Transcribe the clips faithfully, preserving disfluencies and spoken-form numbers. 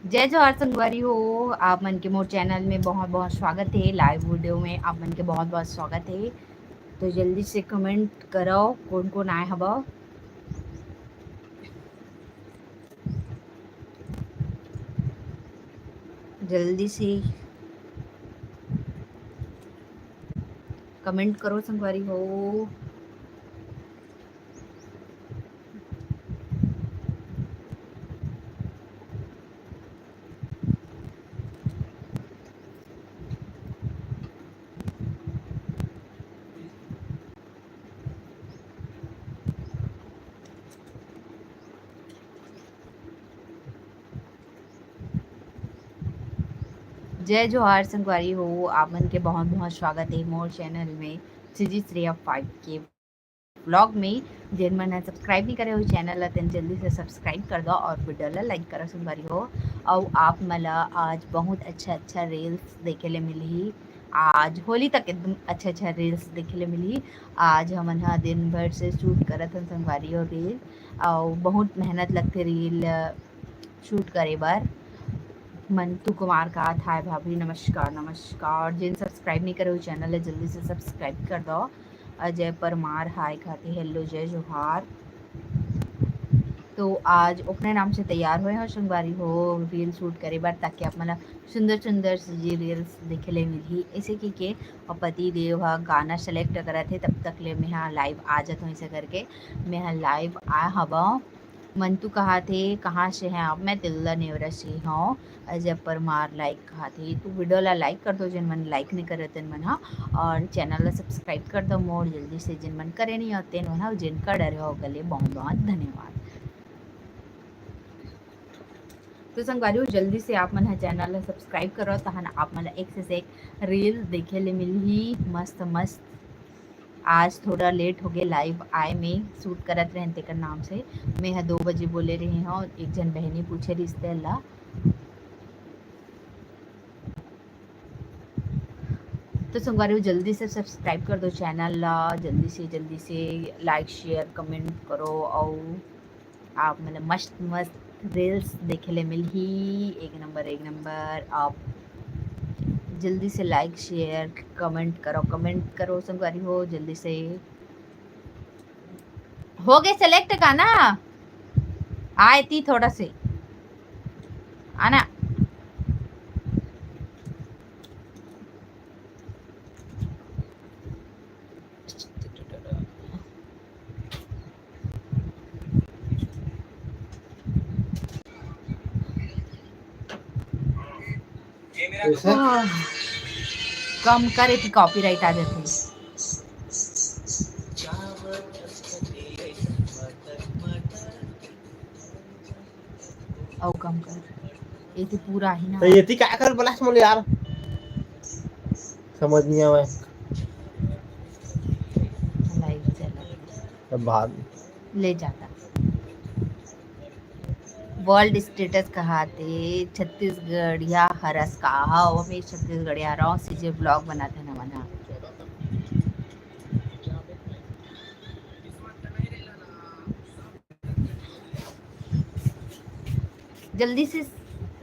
जय जोहार संगवारी हो, आप मन के मोर चैनल में बहुत-बहुत स्वागत हे। लाइव वीडियो में आप मन के बहुत-बहुत स्वागत हे। तो जल्दी से कमेंट करव, कोन-कोन आए हवव। जल्दी से कमेंट करो संगवारी हो। जय जोहार संगवारी हो, आप मन के बहुत-बहुत स्वागत हे मोर चैनल में, सीजी श्रेया फाइव के व्लॉग में। जेन मन ह सब्सक्राइब नहीं करे हो चैनल ला, तेन जल्दी से सब्सक्राइब कर दो और वीडियो ला लाइक करो संगवारी हो। अउ आप मन ला आज बहुत अच्छा-अच्छा रील्स देखे ले मिलही। आज होली तक एकदम अच्छा-अच्छा रील्स देखे ले मिलही। आज हमन ह दिन भर से शूट करत हन संगवारी हो रील, अउ बहुत मेहनत लगथे रील शूट करे बर। मंतु कुमार कहात, "हाय भाभी, नमस्कार, नमस्कार।" जेन सब्सक्राइब नहीं करे हो चैनल ला, जल्दी से सब्सक्राइब कर दो। अजय परमार हाय कहात हे, "हेलो, जय जोहार।" तो आज अपने नाम से तैयार होए हो संगवारी हो रील शूट करे बर, ताकि आप मन ला सुंदर सुंदर सी रील्स देखे ले मिलही। ऐसे कि के और पति देव ह गाना सेलेक्ट करत हे, तब तक ले मेहा लाइव आ जात हूँ। ऐसे करके मेहा लाइव आ हवा। मंतु कहात हे, "कहाँ से हैं आप?" मैं तिल्ला नेवरा से हूँ। अजय परमार लाइक कहात हे, तो वीडियो ला लाइक कर दो, जेन मन लाइक नहीं करे तेन मन हा, और चैनल ला सब्सक्राइब कर दो मोर जल्दी से, जेन मन करे नहीं हो तेन मन हा, जेन कर डरे हो ओकर ले बहुत बहुत धन्यवाद। तो संगवारी हो, जल्दी से आप मन ह चैनल ला सब्सक्राइब करो, तहन आप मन ला एक से एक रील देखे ले मिलही मस्त मस्त। आज थोड़ा लेट हो गए लाइव आए में, शूट करत रहेन तेकर नाम से। मैं ह दो बजे बोले रही हूँ, एक झन बहनी पूछे रिहिस तेला। तो संगवारी हो, जल्दी से सब्सक्राइब कर दो चैनल ला, जल्दी से, जल्दी से लाइक, शेयर, कमेंट करो, अउ आप मन ला मस्त मस्त रील्स देखे ले मिलही, एक नंबर, एक नंबर। आप जल्दी से लाइक, शेयर, कमेंट करो, कमेंट करो संगवारी हो, जल्दी से। हो गए सेलेक्ट गाना, आए ती थोड़ा से आना। कैसे? आह, कम करे कि कॉपीराइट आ जाथे। अउ कम कर, ये तो पूरा ही ना। तो ये थी क्या कर बोला मोले यार, समझ नहीं आवे। लाइव चला। अब भाग। ले जाता। वर्ल्ड स्टेटस कहाथे छत्तीसगढ़िया हरस का? हाँ, वो मैं छत्तीसगढ़िया रहो, सीजे ब्लॉग बनाते ना बना। जल्दी से,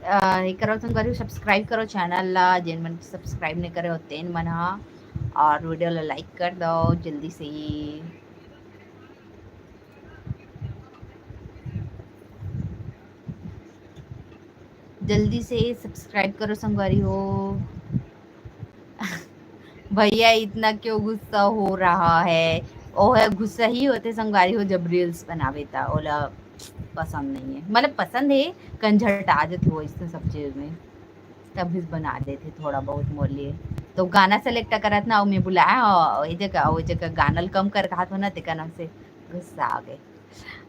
अ, ये करो, तुम करो, सब्सक्राइब करो चैनल ला, जेन मन सब्सक्राइब नहीं करे हो, तेन मन हा, और वीडियो ला लाइक कर दो जल्दी से ही। जल्दी से सब्सक्राइब करो संगवारी हो। भैया इतना क्यों गुस्सा हो रहा है? ओह गुस्सा ही होथे संगवारी हो जब रील्स बनावे त, ओला पसंद नहीं है, मतलब पसंद है, कंझट आ जाथे वो इसने सब चीज में, तब भी बना देथे थोड़ा बहुत मोर लिए। तो गाना सेलेक्ट करत ना, अउ मैं बुलाया हूँ, ये जगह, वो जगह गाना ल कम कर कहा था ना, तेकर नाम से गुस्सा आ गए।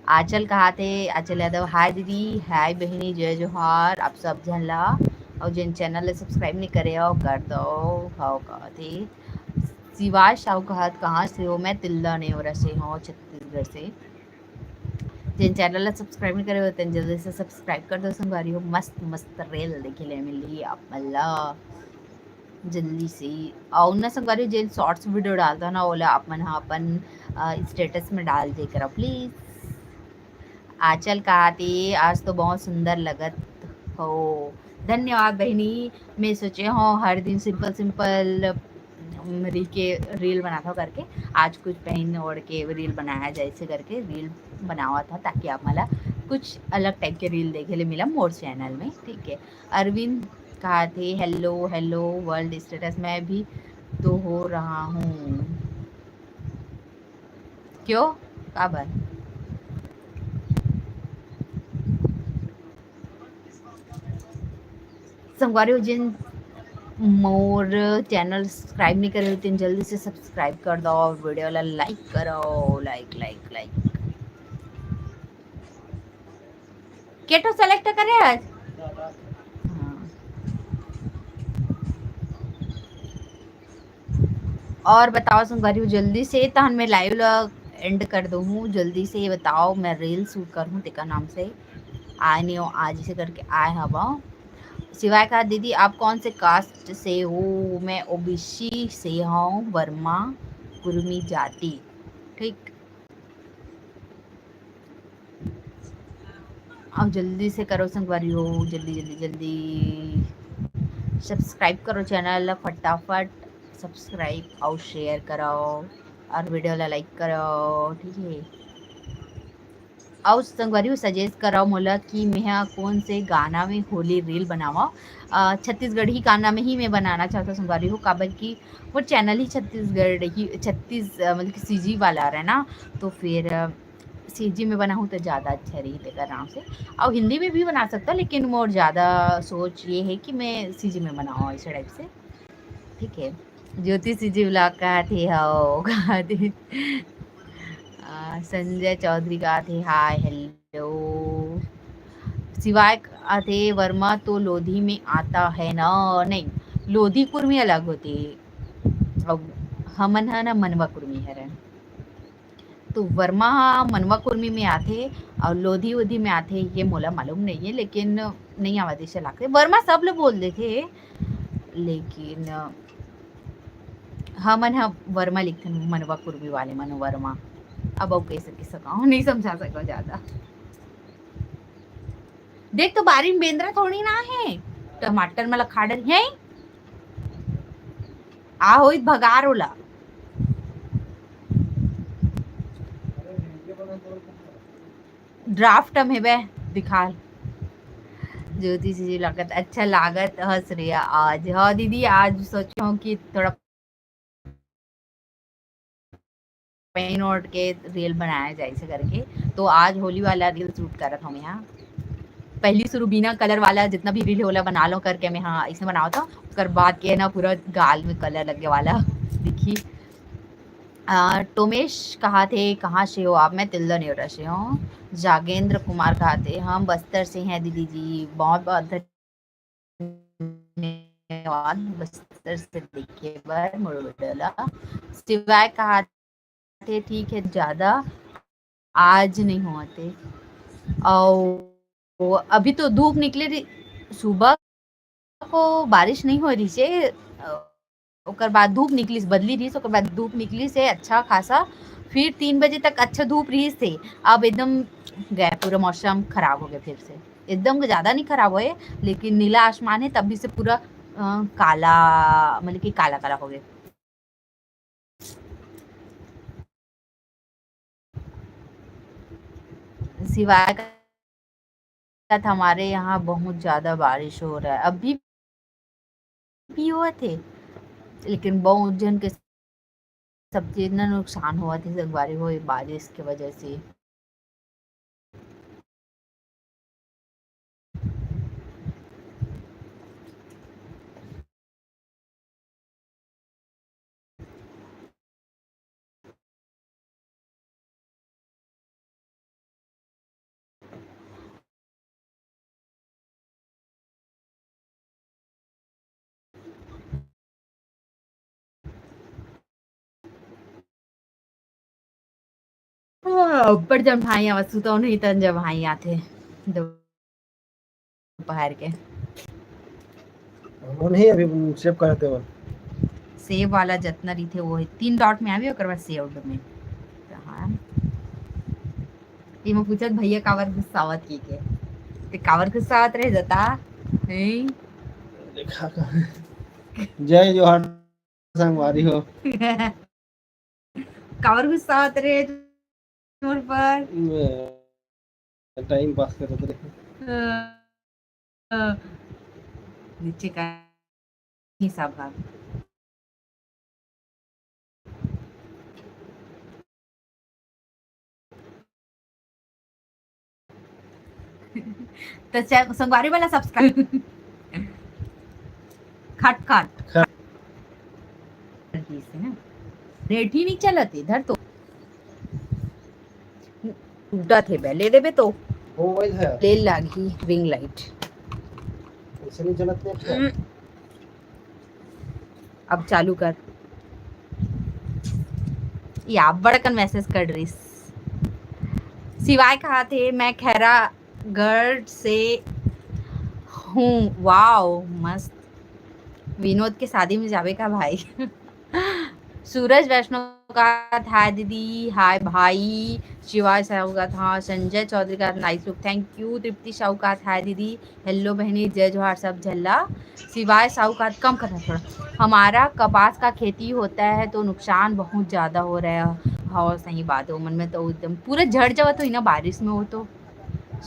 आंचल कहाथे, आंचल यादव, हाय दीदी, हाय बहिनी, जय जोहार, आप सब झन ला। अउ जेन चैनल ला सब्सक्राइब नहीं करे हो, कर दो। हव कहाथे। शिवाज साहू कहात, कहाँ से हो? मैं तिल्दा नेवरा से हूँ, छत्तीसगढ़ से। जेन चैनल ला सब्सक्राइब नहीं करे हो, तेन जल्दी से सब्सक्राइब कर दो संगवारी हो। मस्त मस्त रील देखे ले मिलही आप मन ला। जल्दी से। अउ ना संगवारी, जेन शॉर्ट्स वीडियो डालता ना, ओला आप मन ह अपन, अ, स्टेटस में डाल दे करा प्लीज। आंचल कहाथे, आज तो बहुत सुंदर लगत हो। धन्यवाद बहिनी। मैं सोचे हूँ हर दिन simple simple, अम, री के reel बनात हूँ करके, आज कुछ पहन ओढ़ के reel बनाया जाए, ऐसे करके reel बनावा था, ताकि आप मला कुछ अलग type के reel देखे ले मिला मोर channel में, ठीक है। अरविंद कहा थे, "Hello, hello, world status, मैं भी तो हो रहा हूँ।" क्यों? काबर? संगवारी हो, जिन मोर channel subscribe नहीं करे हो, तेन जल्दी से subscribe कर दो और video ला like करो, like, like, like। के ठो select करे आज? हाँ। और बताओ संगवारी हो, जल्दी से तहन मैं live ला end कर दूँ हूँ। जल्दी से ये बताओ, मैं reel shoot कर हूँ तेकर नाम से आए नहीं हो, आज इसे करके आए हवा। शिवाय कहा, "दीदी आप कौन से caste से हो?" मैं ओबीसी से हूँ, वर्मा कुर्मी जाति। ठीक, अब जल्दी से करो संगवारी हो, जल्दी, जल्दी, जल्दी subscribe करो channel ला फटाफट, subscribe और share करो और video ला like करो, ठीक है। और संगवारी हो, suggest करो मोला कि मैं कौन से गाना में होली reel बनावा। अ, छत्तीसगढ़ी गाना में ही मैं बनाना चाहता हूँ संगवारी हो, काबर कि वो channel ही छत्तीसगढ़ ही, छत्तीस, अ, मतलब कि सीजी वाला रहे ना, तो फिर, अ, सीजी में बनाहूँ तो ज़्यादा अच्छा रही तेकर नाम से। और हिंदी में भी बना सकता, लेकिन मोर ज़्यादा सोच ये है कि मैं सीजी में बनाऊँ ऐसे type से, ठीक है। ज्योति सीजी vlog कहा थे, हो, कहा थे। अ, संजय चौधरी कहा थे, hi, hello। शिवाय कहा थे, वर्मा तो लोधी में आता है ना? नहीं, लोधी कुर्मी अलग होती है। अब हमन ह ना मनवा कुर्मी हरन। तो वर्मा ह मनवा कुर्मी में आथे और लोधी ओधी में आथे, ये मोला मालूम नहीं है, लेकिन नहीं आवा जैसे लागथे। वर्मा सब लोग बोल देथे, लेकिन हमन ह वर्मा लिखथन, मनवा कुर्मी वाले मन वर्मा। अब अउ कैसे कह सकव, नहीं समझा सकव ज्यादा। देख तो बारी में बेंदरा थोड़ी ना है, टमाटर में लखा डर है। आ होई भगार ओला। Draft में बे दिखाल। ज्योति जी लागत अच्छा लागत हस रे आज। हाँ दीदी, आज सोचो कि थोड़ा पेन ओढ़ के reel बनाया जाए ऐसे करके। तो आज होली वाला reel shoot करत हूँ यहाँ। पहली शुरू बिना color वाला जितना भी reel होला बना लो करके मैं हाँ इसमें बनावत हूँ। उसकर बाद के ना पूरा गाल में color लगे वाला दिखी। अ, टोमेश कहा थे, "कहाँ से हो आप?" मैं तिल्दा नेवरा से हूँ। जागेंद्र कुमार कहा थे, "हम बस्तर से हैं दीदी जी।" बहुत बहुत धन्यवाद बस्तर से देखे बर मोर video ला। शिवाय कहा थे, "ठीक है, ज्यादा आज नहीं होते।" और अभी तो धूप निकले रही, सुबह को बारिश नहीं हो रही से, अ, ओकर बाद धूप निकलिस, बदली रहिस, ओकर बाद धूप निकलिस हे अच्छा खासा। फिर तीन बजे तक अच्छा धूप रहिस हे, अब एकदम गया, पूरा मौसम खराब हो गया फिर से। एकदम ज्यादा नहीं खराब होए, लेकिन नीला आसमान है, तब भी से पूरा, अ, काला, मतलब कि काला काला हो गया। शिवाय का, हमारे यहाँ बहुत ज्यादा बारिश हो रहा है, अभी भी होवत हे, लेकिन बहुत झन के सब्जी इतना नुकसान होवत हे संगवारी हो, ये बारिश के वजह से। हाँ, ऊपर जब भाई आवा, सुतौ नहीं तन जब भाई आथे दोपहर के। वो नहीं, अभी सेव करते हो। सेव वाला जतना रहिथे वो है, तीन dot में आवे, ओकर बाद सेव में। तो हाँ। एमा पूछत भैया काबर गुस्सावत के के। काबर गुस्सा होत रहे जता? हैं? देखा का? जय जोहार संगवारी हो। काबर गुस्सा होत रहे मोर पर? मैं टाइम पास करत रहे। अ, अ, नीचे का हिसाब हा। तो चा-, संगवारी वाला subscribe। खट खट। खट। नेट ही नहीं चलत इधर तो। टूटत हे बे, ले लेबे तो। हो, वही है। ले लागही ring light। ऐसे नहीं चलत नेट है। हम्म। अब चालू कर। या बड़कन message कर रहीस। शिवाय कहाथे, मैं खैरागढ़ से हूँ। वाओ, मस्त। विनोद के शादी में जाबे का भाई? सूरज वैष्णव कहाथे, हाय दीदी, हाय भाई। शिवाय साहू कहाथे, हाँ। Sanjay Chaudhary कहाथे, nice look, thank you। तृप्ति साहू कहाथे, हाय दीदी। हेलो बहनी, जय जोहार सब झल्ला। शिवाय साहू कहाथे, कम करना थोड़ा। हमारा कपास का खेती होता है तो नुकसान बहुत ज्यादा हो रहा है। हाँ, सही बात है, ओमन में तो एकदम पूरा झड़ जावत होही ना बारिश में वो तो।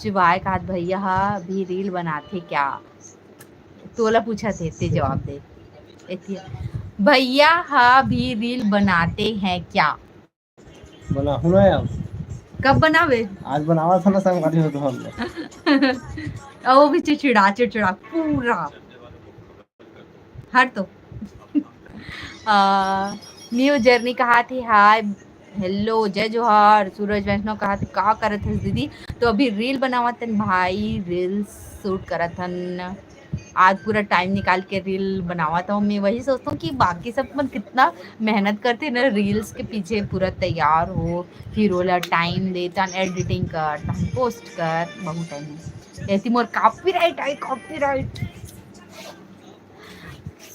शिवाय कहाथे, भैया हा भी reel बनाथे क्या? तोला पूछत हे, ते जवाब दे। एती, भैया हा भी reel बनाते हैं क्या? बनाहूं ना यार। कब बनावे? आज बनावत हन ना संगवारी हो तो हम लोग। ओ भी चिड़चिड़ा, चिड़चिड़ा पूरा। हट तो। आ, New Journey कहाथे, हाय, हेलो, जय जोहार। सूरज वैष्णव कहाथे, का करत हस दीदी? तो अभी reel बनावत हन भाई, reels shoot करत हन। आज पूरा टाइम निकाल के reel बनावत हूँ। मैं वही सोचता हूँ कि बाकी सब मन कितना मेहनत करथे ना, reels के पीछे पूरा तैयार हो, फिर ओला टाइम दे, तहन editing कर, तहन post कर, बहुत टाइम है। एती मोर copyright आए, copyright।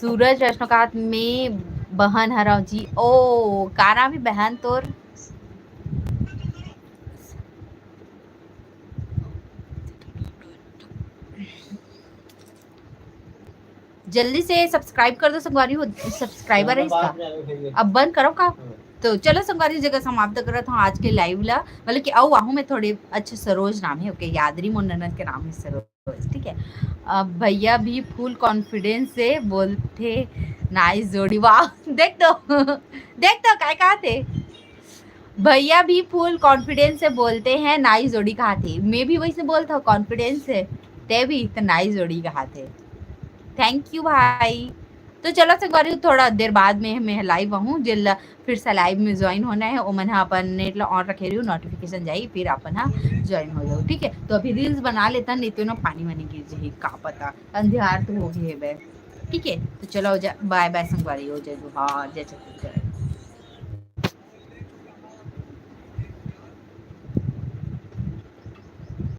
सूरज वैष्णव कहाथे, मैं बहन हरव जी। ओ, का नाम हे बहन तोर? जल्दी से subscribe कर दो संगवारी हो, subscriber है इसका। अब बंद करो का? हाँ। तो चलो संगवारी, जगह समाप्त करत हूँ आज के live ला। मतलब कि अउ आहू में थोड़े अच्छे, सरोज नाम है, ओके, याद रही, मोर ननद के नाम है सरोज, ठीक है। अब भैया भी full confidence से बोलथे, nice जोड़ी। वाह, देख तो, देख तो काय कहाथे। भैया भी full confidence से बोलते हैं, nice जोड़ी कहाथे। मैं भी वैसे बोलता हूँ confidence से, ते भी तो nice जोड़ी कहाथे। Thank you भाई। तो चलो संगवारी, थोड़ा देर बाद में मैं live आहूँ, जेला फिर से live में join होना है, ओमन ह अपन net ला on रखे रहियो, notification जाही, फिर अपन ह join हो जाहू, ठीक है। तो अभी reels बना लेथन, नहीं तो ना पानी वानी गिर जाही, का पता, अंधियार तो हो गए हे बे, ठीक है। तो चलो, bye bye संगवारी हो, जय जोहार, जय छत्तीसगढ़।